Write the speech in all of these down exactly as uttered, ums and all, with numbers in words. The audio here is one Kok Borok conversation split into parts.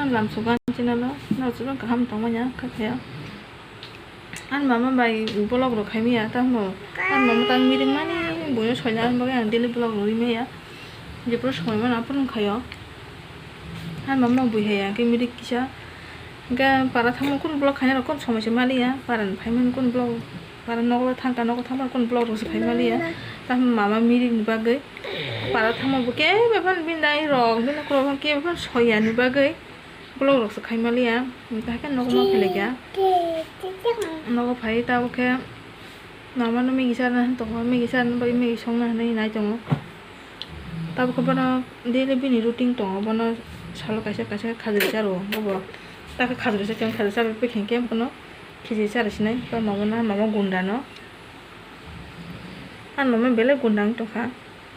Lamsogo ang channel o, norok jotono kaham tongmani ang kha khe. Ani mama bai vlog rok khaimaya, tamo ani mama tang meeting mani buino soilani bagwi ang daily vlog rok rimaya. Jephuru somoi mano aphuru wngkhaio. Ani mama bui hai ya khe meeting kisa. Hingkhe para thangma kunu vlog khainai rok kunu somoi se maliya, para ni phaimani kunu vlog, para nogo thangkha, nogo thangma kunu vlog rok se khai maliya. Tamo mama meeting ni bagwi para thangma bo kebo phano bini dai rok, bini ukulok phano kebo phano soiya ni bagwi vlog rok se khai maliya. Hingkhe haikhe nogo ma phailaikha. Nogo phai tabuk khe mama no Maggie charwna hinwi tongo, Maggie charwna bagwi Maggie songna hinwi nai tongo. Tabuk khe bono daily bini routine tongo, bono salo kaisa kaisa khajri charo bobo. Takhe khajri chakhe khajri charo pekhe hingkhe bono khichiri charo sinai, bono mama no mama gunda no. Ani mama belai gunda wng tongkha.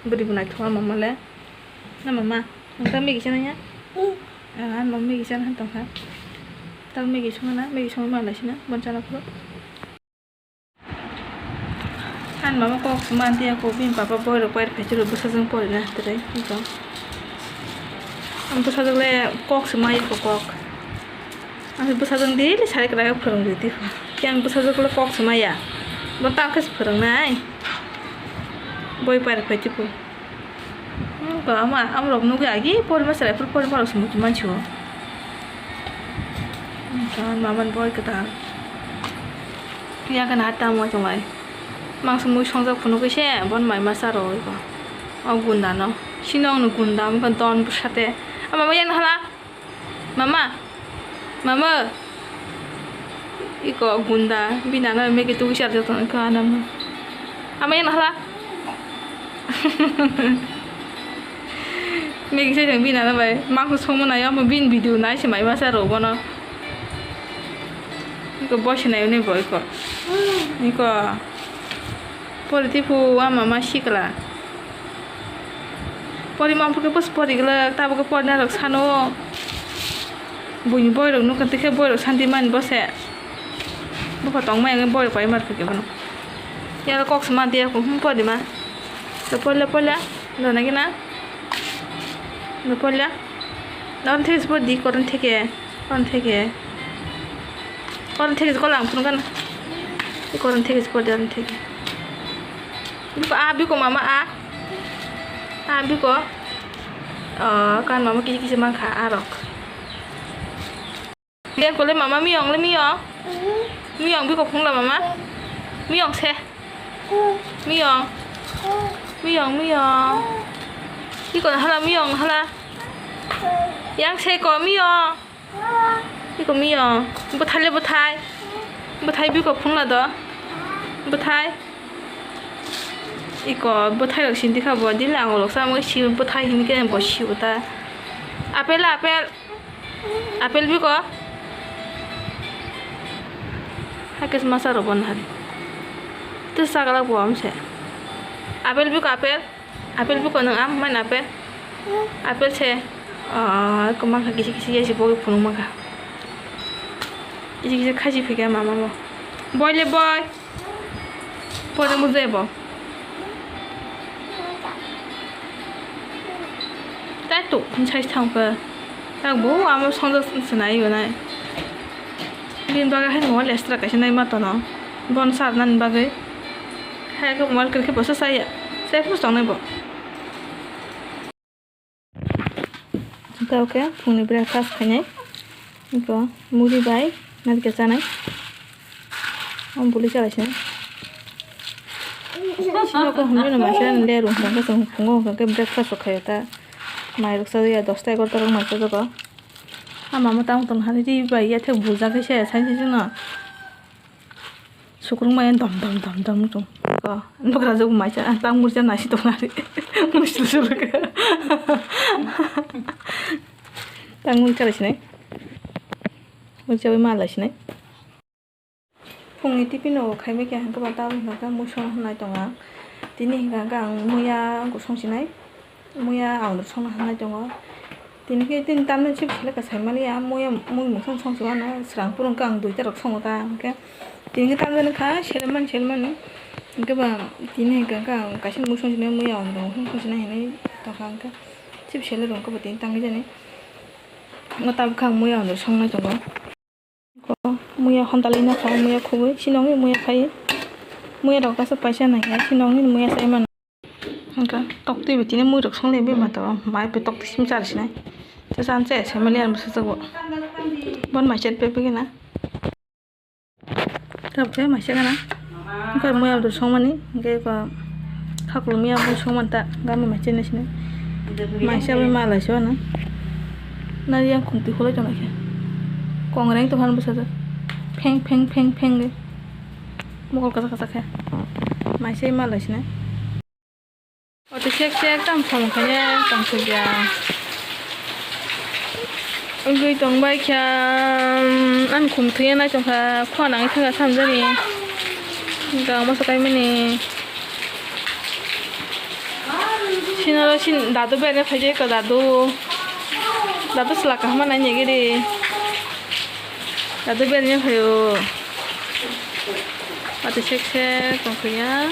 Bwrwi bo naithok ani mama le. Na mama, nwng ta Maggie chanai ya? Ah, ani mama Maggie chana hinwi tongkha. Tabuk Maggie songna, Maggie songwi manlaisina, bono chana phuru. Ani mama kok se man tiya ko, bini papa boi rok pai phai chwrwi bwsajwk porina hinwi tong. Ang bwsajwk le kok se maya ko kok. Ang bwsajwk daily sari kwlai phwrwng rwdi. Khe ang bwsajwk le kok se maya. Bo tang khe se phwrwngnai. Boi pai phai tipo. Hmm, ko ama, amrok nugwi agi porima chwrai phuru porima rok se muchung mansi o. Hmm, ko mama ni boi kwtal. Phiya khe na tamo chonglai. Mangsa mui songjak phunugwi se bon mai ma charo oi ko. O gunda no. Sino ang no gunda, mukha don bwsate. Ama ma yang hala. Mama, mama, iko gunda, bini nana Maggie tugwi charwk tong kha nang. Ama yang hala. Maggie sai tong bini nana bai, mangsa songma nai, omo bini video nai se mai masa rw bono. Iko bosi nai uni bo iko. Iko. Pori tipu ama ma sikla. Pori mangphu khe bwswk pori glak, tabuk khe porina rok sano. Buini boirok nukha, tikhe boirok santi mani bose. Bupha tongmani hwnwi boirok pai mar khe bono. Yaro kok se ma diya, hmm, porima. To porla, porla. Dona gina. No porla. Nono thik se pori di, koron theke. Koron theke. Koron theke, kolang phunukana. Koron theke, pori di, koron theke. Biko, ah, biko mama, ah. Ah, biko. Oh, kan mama kisi kisi mankha, arok. Biko le mama miyong le miyong. Miyong biko phungla mama. Miyong se. Miyong. Miyong, miyong. Biko hala miyong hala. Yang se ko miyong. Iko miyong. Bwthai le bwthai. Bwthai biko phungla do. Bwthai. Iko bwthai rok sindi kha bo. Dili ang rok samwi si bwthai hinkhe bo si bwthai. Apel, apel. Apel biko. Hakhe masa rok bo nahari. Tei sagala bo amse. Apel biko apel. Apel biko nwng am man apel. Apel se. Ah, ko mankha kisi kisi yasi bogi phunuk mankha. Kisi kisi khaji phikha mama mo. Boy le boy. Pore mujai bo. Tai tu, sai thang khe. Tak bo amo songjak sinai yonai. Bini bagwi hai mo lestra kaisa nai ma tono. Bon sarnani bagwi. Hai khe mobile kwrwi khe bo se chaya. Chai phuru tongnai bo. Tei oke phungni breakfast khainai. Iko muri bai narikhe chanai. Ang buli chalaisina. Sino ko hwnwi no maisa le rung hwnka khe chwng phungo hwnka khe breakfast rok khaio ta. Mai rok chajakya dosta egarota rok mai chajago. Ama mwtang tong hani ri bai ya thek buljak khe se sai se chwngno. Sukrwng maya dom dom dom dom wng tong. Ko, nugra jok maisa, tang murcha nasi tong ari. Musul sul khe. Tang murcha lai sinai. Murcha bai ma lai sinai. Phungni tiffin o khaimai khe hwnkhe ba tabuk hwnkhe mui song hwnwi tongo ang. Tini hwnkhe ang muya song sinai. Muya ang songna hwnwi tongo. Tini khe tini tamni chip seleka saimani ya, muya mui mungsa song se uanw, swrang phuru hwnkhe ang duita rok songo ta, hwnkhe tini khe tamjani kha selemani selemani. Hwnkhe ba tini hwnkhe ang kaisa mui song sinai, muya ang song sinai hinwi tongkha, hwnkhe chip sele rok hwnkhe bo tini tangwi jani. Ngo tabuk kha muya hwnwi songnai tongo. Ko muya hontalwi nakha, muya khugwi sinongni muya khai. Muya rok kaisa paisa nangya sinongni muya sai mano. Hwnkha toktwi bo tini mui rok songlai bai mata o mai pe toktwi sim char sinai. Cha chan cha family ar bwsajak bo. Bon mai chet pe pegena. Tabuk khe maisa gana. Wngkha muya bwdwr songmani, hwnkhe eko khaklumya bwdwr songmani ta, gami maisa hinwi sini. Maisa bai malai se wano. Nari yang khumtwi khulai tongnaikhe. Kongreng tongphano bwsajak. Pheng, pheng, pheng, pheng de. Mokol kwchak kwchak khe. Maisa bai malai sini. Ote sek sek tam samung khainai tong thokya. Wngwi tong bai kha, um, ani khum thwiya nai tong kha, khua nangwi thangkha samjani. Wngkha ang moso kaimani. Sinalo sin dadu bere phaijak kha dadu. Dadu swlak kaham nai nigiri. Dadu bere phaio. Ote sek sek tong thokya.